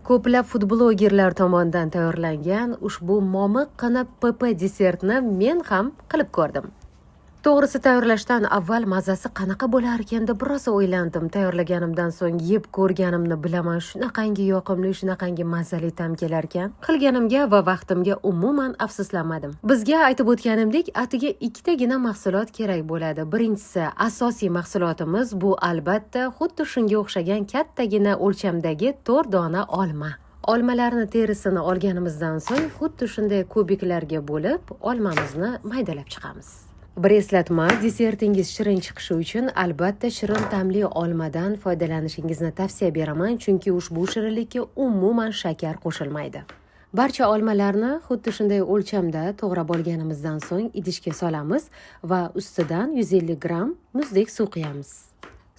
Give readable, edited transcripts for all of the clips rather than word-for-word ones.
Ko'plab fudblogerlar tomonidan tayyorlangan ushbu momiqqina PP desertni men ham qilib ko'rdim. To'g'risi, tayyorlashdan avval mazasi qanaqa bo'larkan deb biroz o'ylandim. Tayyorlaganimdan so'ng yeb ko'rganimni bilaman, shunaqangi yoqimli, shunaqangi mazali ta'm kelarkan. Qilganimga va vaqtimga umuman afsuslanmadim. Bizga, aytib o'tganimdek, atigi ikkitagina mahsulot kerak bo'ladi. Birinchisi, asosiy mahsulotimiz bu, albatta, xuddi shunga o'xshagan kattagina o'lchamdagi 4 dona olma. Olmalarni terisini olganimizdan so'ng xuddi shunday kubiklarga bo'lib, olmamizni maydalab chiqamiz. Bir eslatma: desertingiz shirin chiqishi uchun, albatta, shirin ta'mli olmadan foydalanishingizni tavsiya beraman, chunki ushbu shirinlikka umuman shakar qo'shilmaydi. Barcha olmalarni xuddi shunday o'lchamda to'g'rab olganimizdan so'ng idishga solamiz va ustidan 150 gramm muzdek suv quyamiz.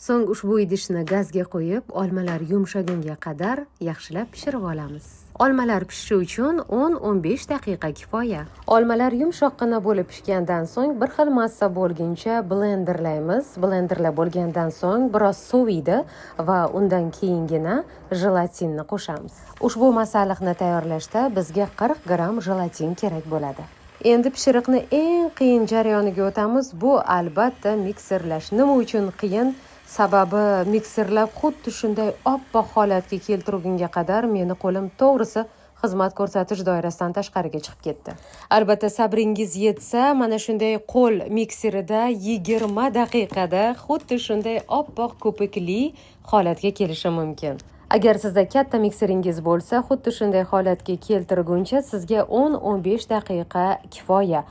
So'ng ushbu idishni gazga qo'yib, olmalar yumshagunga qadar yaxshilab pishirib olamiz. Olmalar pishishi uchun 10-15 daqiqa kifoya. Olmalar yumshoqqina bo'lib pishgandan so'ng bir xil massa bo'lguncha blenderlaymiz. Blenderlab bo'lgandan so'ng biroz soviydi va undan keyingina jelatinni qo'shamiz. Ushbu masalliqni tayyorlashda bizga 40 gramm jelatin kerak bo'ladi. Endi pishiriqni eng qiyin jarayoniga o'tamiz. Bu, albatta, mikserlash. Nima uchun qiyin? Sababi, mikserlab xuddi shunday oppoq holatga keltirgunga qadar meni qo'lim, to'g'risi, xizmat ko'rsatish doirasidan tashqariga chiqib ketdi. Albatta, sabringiz yetsa, mana shunday qo'l mikserida 20 daqiqada xuddi shunday oppoq ko'pikli holatga kelishi mumkin. Agar sizda katta mikseringiz bo'lsa, xuddi shunday holatga keltirguncha sizga 10-15 daqiqa kifoya.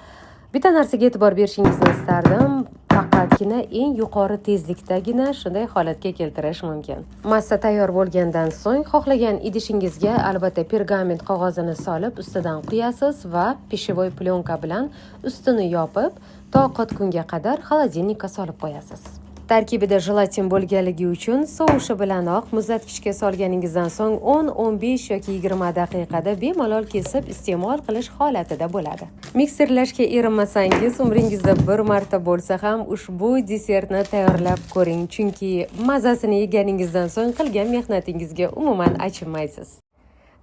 Bitta narsaga e'tibor berishingizni istardim: faqatgina eng yuqori tezlikdagina shunday holatga keltirish mumkin. Massa tayyor bo'lgandan so'ng xohlagan idishingizga, albatta, pergament qog'ozini solib, ustidan quyasiz va пищевой plyonka bilan ustini yopib, to qotgunga qadar холодильник ka solib qo'yasiz. Tarkibida jelatin bo'lganligi uchun sovishi bilanoq muzlatgichga solganingizdan so'ng 10, 15 yoki 20 daqiqada bemalol kesib iste'mol qilish holatida bo'ladi. Mikserlashga erinmasangiz, umringizda bir marta bo'lsa ham ushbu desertni tayyorlab ko'ring, chunki mazasini yeganingizdan so'ng qilgan mehnatingizga umuman achinmaysiz.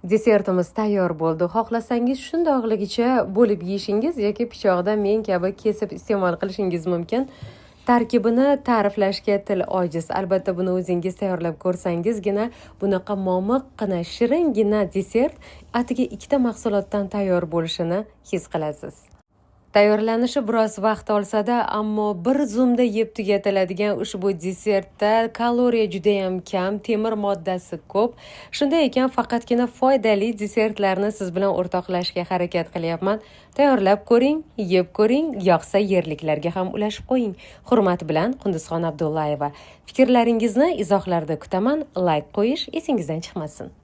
Desertimiz tayyor bo'ldi. Xohlasangiz, shundoqligicha bo'lib yeyishingiz yoki pichoqda men kabi kesib iste'mol qilishingiz mumkin. Tarkibini ta'riflashga til ojiz. Albatta, buni o'zingiz tayyorlab ko'rsangizgina bunaqa momiqqina, shiringina desert atigi ikkita mahsulotdan tayyor bo'lishini his qilasiz. Tayyorlanishi biroz vaqt olsa-da, ammo bir zumda yeb tugatiladigan ushbu desertda kaloriya judayam kam, temir moddasi ko'p. Shunday ekan, faqatgina foydali desertlarni siz bilan o'rtoqlashga harakat qilyapman. Tayyorlab ko'ring, yeb ko'ring, yoqsa, yerliklarga ham ulashib qo'ying. Hurmat bilan, Qunduzxon Abdullayeva. Fikrlaringizni izohlarda kutaman. Layk qo'yish esingizdan chiqmasin.